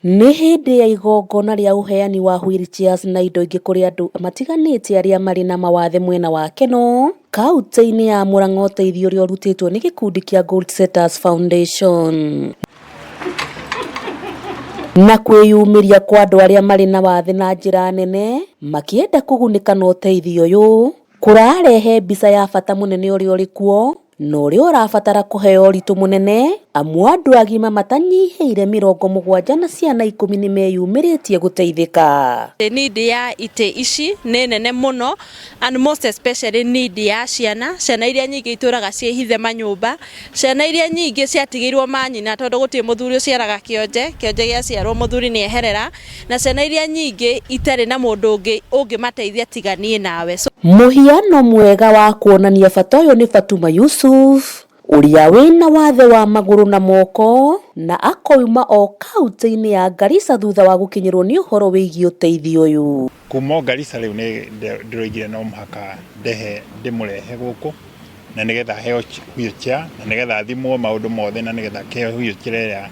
Nĩ hĩndĩ ya igongona rĩa ũheani wa wheelchairs na indo ingĩ kũrĩ andũ matiganĩte arĩa marĩ na mawathe mwena wa Kenol, kaunti-inĩ ya Murang'a ũteithio ũrĩa ũrutĩtwo nĩ gĩkundi kĩa Gold Setters Foundation. Na kwĩyumĩria kwa andũ arĩa marĩ na wathe na njĩra nene makĩenda kũgunĩka na ũteithio ũyũ kũrarehe mbica ya bata mũnene ũrĩa ũrĩ kuo na ũrĩa ũrabatara kũheo ũritũ mũnene amu andũ agima matanyihĩire 70 na ciana 10 nĩ meyumĩrĩtie gũteithĩka. Need ya itĩ ici nĩ nene mũno and most especially need ya ciana, ciana iria nyingĩ itũraga ciĩ hithe manyũmba, ciana iria nyingĩ ciatigĩirwo manyina tondũ gũtirĩ mũthuri ũciaraga kĩonje, kĩonje gĩaciarwo mũthuri nĩ eherera, na ciana iria nyingĩ itarĩ na mũndũ ũngĩ ũngĩmateithia tiga niĩ nawe. So, Mũhiano mwega wa kuonania bata ũyũ nĩ Fatuma Yusuf ũrĩa wĩna wathe wa magũrũ na moko na akoima o kaunti-inĩ ya Garissa thutha wa gũkinyĩrwo nĩ ũhoro wĩgiĩ ũteithio ũyũ. Kuma o Garissa rĩu nĩ ndĩroigire no mũhaka ndehe ndĩmũrehe gũkũ na nĩgetha aheo wheelchair na nĩgetha athimwo maũndũ mothe na nĩgetha akĩheo wheelchair ĩrĩa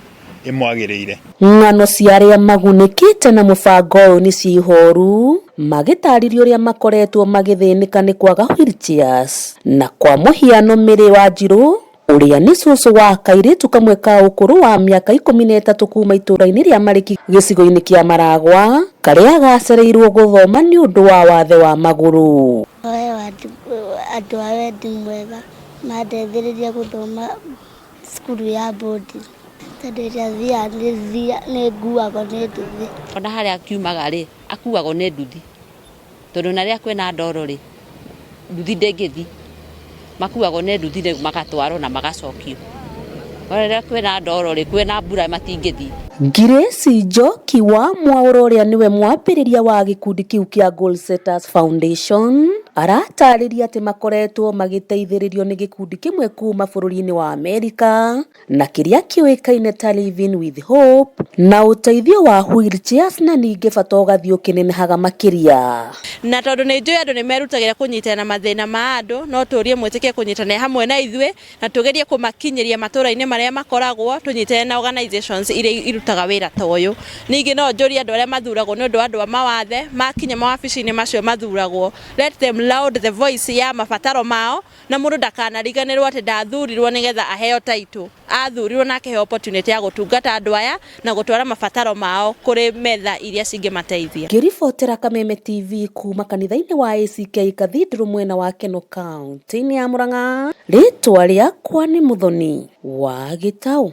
ĩmwagĩrĩire. Ng'ano cia arĩa magunĩkĩte na mũbango ũyũ nĩ cia ihoru magĩtarĩria ũrĩa makoretwo magĩthĩnĩka nĩ kwaga wheelchairs na kwa mũhiano Mary Wanjirũ ũrĩa nĩ cũcũ wa kairĩtu kamwe ka ũkũrũ wa mĩaka 13 kuma itũũra-inĩ rĩa Marĩki gĩcigo-inĩ kĩa Maragwa karĩa gacereirwo gũthoma nĩ ũndũ wa wathe wa magũrũ. Hoe andũ a wendi mwega mandeithĩrĩrie gũthoma cukuru ya boarding tondũ ĩrĩa thiaga nĩ nguagwo nĩ nduthi. Ona harĩa akiumaga rĩ, akuagwo nĩ nduthi tondũ na rĩrĩa kwĩna ndoro rĩ, nduthi ndĩngĩthi, makuagwo nĩ nduthi rĩu magatwarwo na magacokio. No rĩrĩa kwĩna ndoro rĩ, kwĩna mbura matingĩthiĩ. Grace Njoki wa Mwaũra ũrĩa nĩwe mwambĩrĩria wa gĩkundi kĩu kĩa Goal Setters Foundation aratarĩria atĩ makoretwo magĩteithĩrĩrio nĩ gĩkundi kĩmwe kuma bũrũri-inĩ wa Amerika na kĩrĩa kĩũĩkaine ta Living with Hope na ũteithio wa wheelchairs na ningĩ bata ũgathiĩ ũkĩnenehaga makĩria. Na tondũ nĩ njũĩ andũ nĩ merutagĩra kũnyitana na mathĩna ma andũ, no tũrie mwĩtĩkie kũnyitanĩra hamwe na ithuĩ na tũgerie kũmakinyĩria matũra-inĩ marĩa makoragwo, tũnyitane na organizations iria irutaga wĩra ta ũyũ. Ningĩ no njũrie andũ arĩa mathuragwo nĩ ũndũ wa andũ a mawathe, makinya mawabici-inĩ macio mathuragwo, let them loud the voice ya mabataro mao, na mũndũ ndakanariganĩrwo atĩ ndathurirwo nĩgetha aheo title, athurirwo na akĩheo opportunity ya gũtungata andũ aya na gũtwara mabataro mao kũrĩ metha iria cingĩmateithia. Ngĩribotera Kameme TV kuma kanitha-inĩ wa ACK Cathedral mwena wa Kenol kaunti-inĩ ya Murang'a, rĩtwa rĩakwa nĩ Muthoni wa Gĩtaũ.